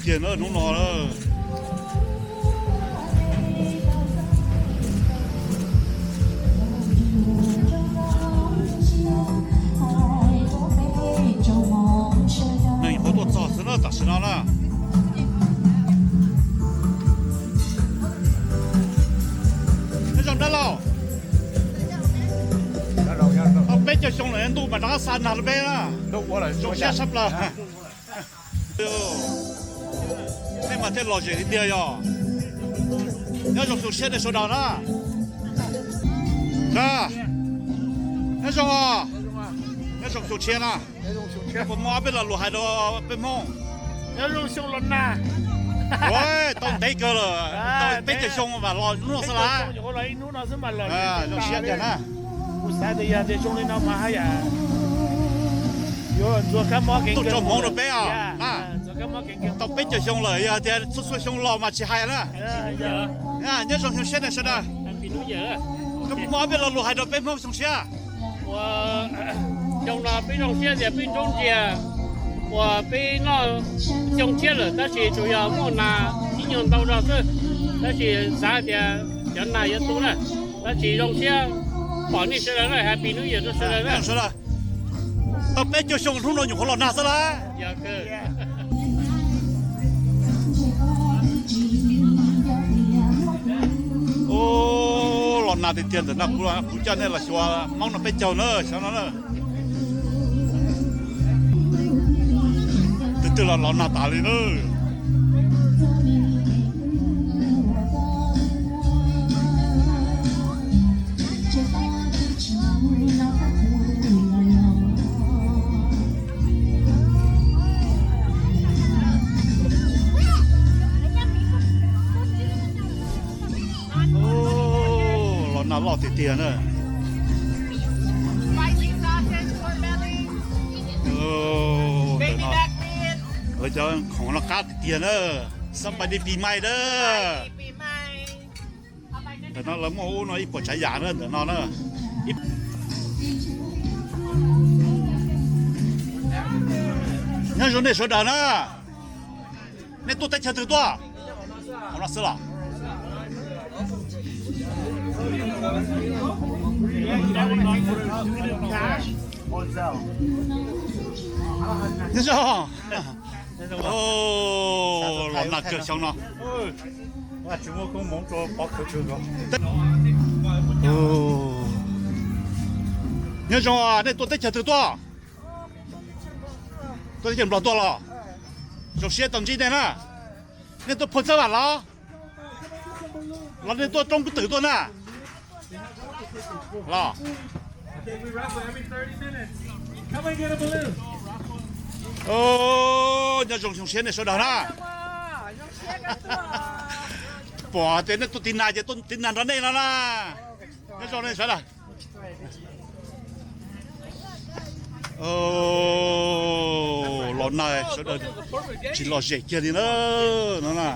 Tiag na hnub no na. Neeg yuav tuaj txog xwb na tam sim no na. Nyob zoo dab laug. Tau peb caug xyoo lawm ntuj mas rov qab xa nag rau peb na. Zoo siab tshaj plaws. Nej mas thiaj lom zem li tiag yog. Nyob zoo xyoo tshiab nej sawv daws na. Nyob zoo, nyob zoo xyoo tshiab na. Puas muaj ob peb lo lus hais rau peb Hmoob? Nyob zoo xyoo los nag. Tau ntev kawg lawm, tau peb caug xyoo mas los hnub no xwb las. Zoo siab tiag na. Kuv xav tias yog tias zoo li no mas haj yam yuav ntxuav kab mob kev, tuaj tso hmoov rau peb os na. Tau peb caug xyoo lawm, yog tias txhua txhua xyoo los mas tsis hais na. Nyob zoo xyoo tshiab nej sawv daws. Koj puas muaj ob peb lo lus hais rau peb Hmoob xyoo tshiab? Ua xyoo no peb zoo siab tias peb nrog ntsia uas peb noj xyoo tshiab lawm tab sis tsuas yog muaj nas ib nyuag ntau zog xwb, tab sis xav tias cov nas yuav tu na, tab sis zoo siab pom nej sawv daws na, Happy New Year rau sawv daws na. Tau peb caug xyoo hnub no nyuam qhuav los nag xwb las. Los nag tiag tiag ntawm no, kuv coj nej los xyuas Hmoob no peb caug na, xyov no na. Tus twg los los nag tas li na. Los nag loj tiag tiag na. Lawv cov khoom no qab tiag tiag na. Xab pais di pis mais na. Ntawm no lawv muaj ub no ib puas tsav yam na ntawm no na. Nyob zoo nej sawv daws na. Nej tuaj teb chaws twg tuaj? Hauv no xwb los? Nyob zoo. Los nag kawg xyoo no. Nyob zoo, nej tuaj teb chaws twg tuaj? Tuaj teb chaws Nplog tuaj los? Zoo siab tau ntsib nej na. Nej tuaj Phoo Xab Vam los? Los nej tuaj Roob Kub Twm tuaj na? Los. Nyob zoo xyoo siab nej sawv daws na. Pom tias nej tuaj tiv nag ces tuaj tiv nag nrog nej no na. Nyob zoo nej sawv daws. Los nag sawv daws tsis lom zem kiag li na no na.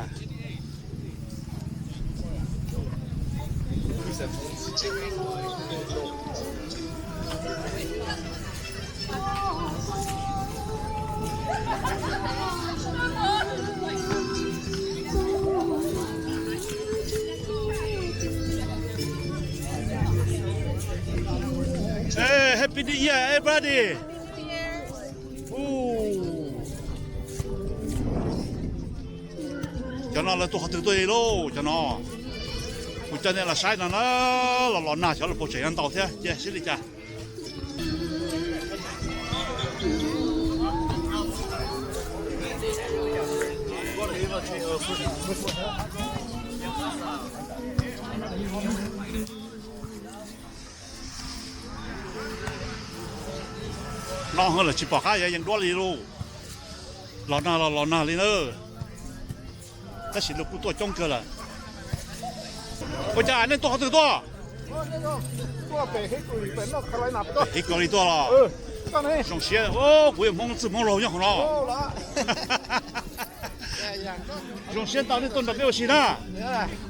Hey, Happy New Year, everybody. Cov no lawv tuaj qhov twg tuaj li lauj? Cov no kuv coj nej los saib no na, los los nag xyov lawv puas tseem nyob ntau thiab, cia sib li cas. No lawm tsis pom qab yuav yees duab li lauj. Los nag los los nag li na. Tab sis luag kuj tuaj coob kawg lawm. Ua cas nej tuaj qhov twg tuaj? Pem Hib Kaus Lis tuaj los? Zoo siab, kuv yog Hmoob txwj Hmoob laug nyob qhov no. Zoo siab ntau nej tuaj nrog peb ua si na.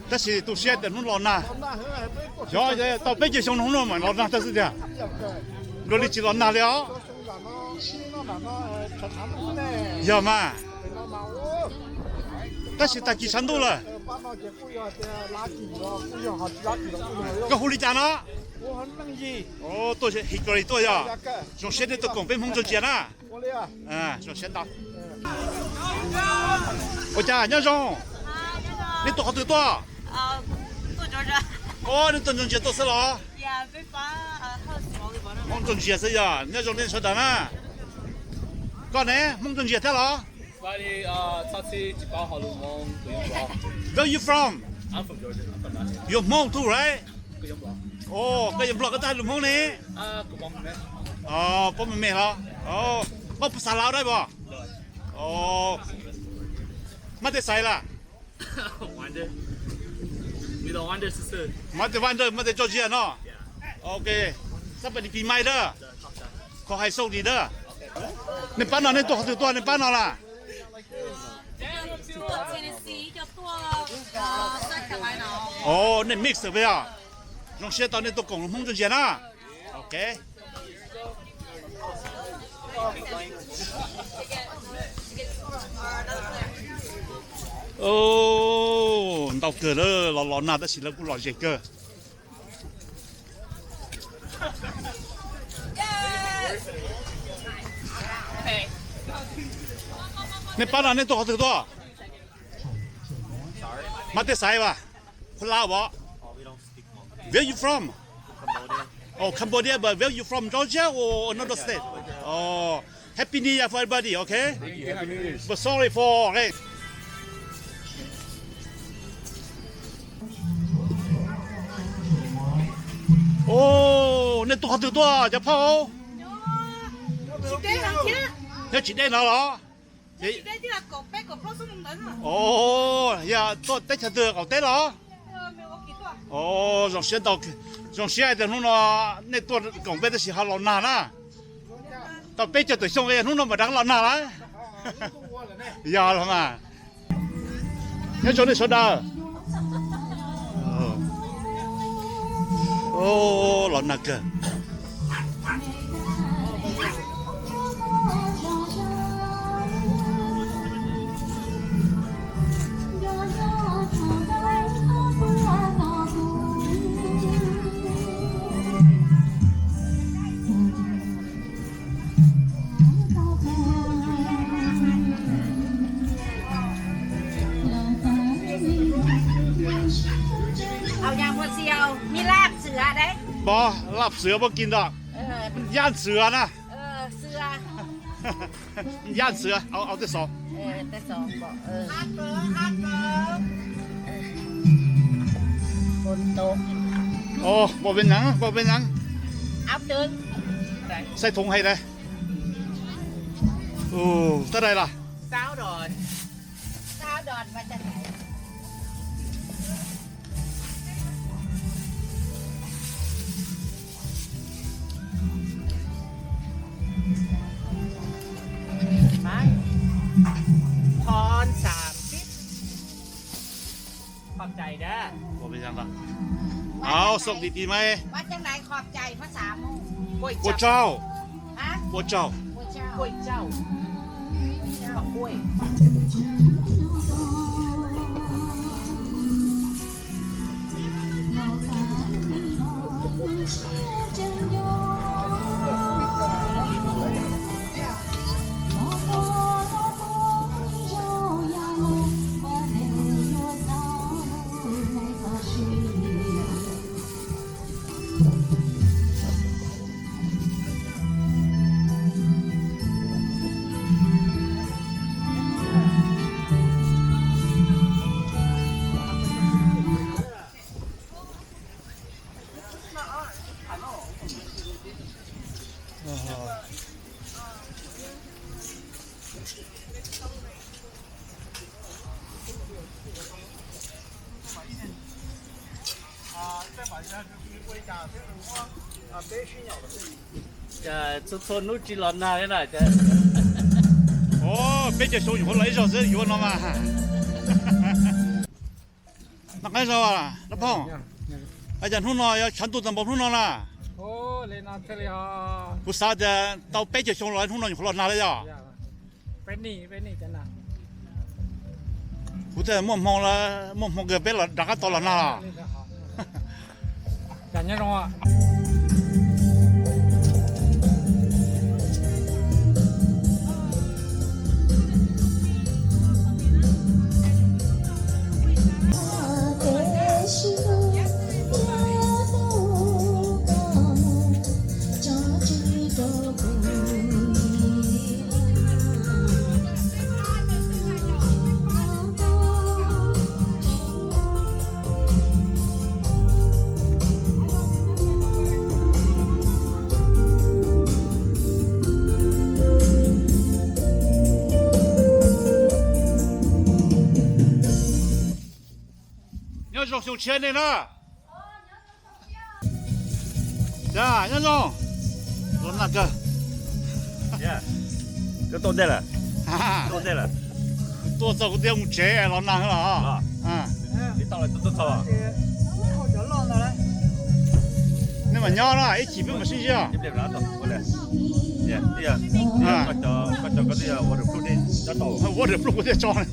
Tab sis tu siab tias hnub los nag, xyov tau peb caug xyoo hnub no mam los nag tag xwb tiag. Dua li tsis los nag li os. Yog mas. Tab sis tag kis tshav ntuj lawm. Koj hu li cas no? Tuaj Hickory tuaj yog? Zoo siab nej tuaj koom peb Hmoob Ntsuas Ntsia na. Zoo siab ntau. Ua cas nyob zoo? Nej tuaj qhov twg tuaj? Nej tuaj Ntsuas Ntsia tuaj xwb los? Hmoob Ntsuas Ntsia xwb yog. Nyob zoo nej sawv daws na. Koj ne, Hmoob Ntsuas Ntsia thiab los? Where you from? You're Hmong too, right? Oh, koj yog Nplog, koj twb hais lus Hmoob ne. Paub me me los? Paub phas xas Laus dab pos? Mab tej xaiv las? Mab tej Vaj Ntsawg, mab tej Tso Ntsia no. Ok. Xab pais di pis mai dab. Kho hais xauj di dab. Nej pab no nej tuaj qhov twg tuaj nej pab no las? Ov, nej mix peb os. Zoo siab tau nej tuaj koom Hmoob Ntsuas Ntsia na. Ok. Ntau kawg, lawv los los nag tab sis lawv kuj lom zem kawg. Nej pab no nej tuaj qhov twg tuaj? Mab tej xaiv las? Phu Lao os? Where you from? Oh, Cambodia, but where you from? Georgia or another state? Oh, Happy New Year for everybody, okay? But sorry for rain. Oh, nej tuaj qhov twg tuaj cov phauj? Nyob tsis deb no los? Oh, yog tuaj teb chaws twg qaum teb los? Oh, zoo siab ntau, zoo siab hais tias hnub no nej tuaj koom peb tab sis ho los nag na. Tau peb caug tawm xyoo hnub no mam rov los nag lawm. Yog los mas. Nyob zoo nej sawv daws. Los nag kawg. Hauv nyas muag xiaus, mi laj xwm deb. Pov laj xwm pov kis ntawm, yaj xwm na. Yaj xwm, au tej xov. Pov peb nyav, pov peb nyav. Xaij thoo hais dab. Tab dais las? Thon xam pib. Qhov cai dab. Au, xom ti ti mai. Ua tsaug. Ua tsaug. Txhua txhua hnub tsis los nag li na. Peb caug xyoo nyuam qhuav los ib zaug xwb yuav no mas. Noj qab zog dab phooj. Cas hnub no yog tshav ntuj tag npaum hnub no na? Kuv xav tias tau peb caug xyoo los hnub no nyuam qhuav los nag li yog. Peb nig, peb nig cov na. Kuv thiaj muaj hmoo, muaj hmoo kawg peb los rov qab tau los nag los. Nyob zoo xyoo tshiab nej na. Nyob zoo. Los nag kawg. Koj tuaj ntej lawm? Tuaj ntej lawm. Tuaj txog kuv twb mus tsev los nag los. Nej mam nyob na, ib chim peb mam sib ntsib os. Ua dawm pluj kuv thiaj tso no.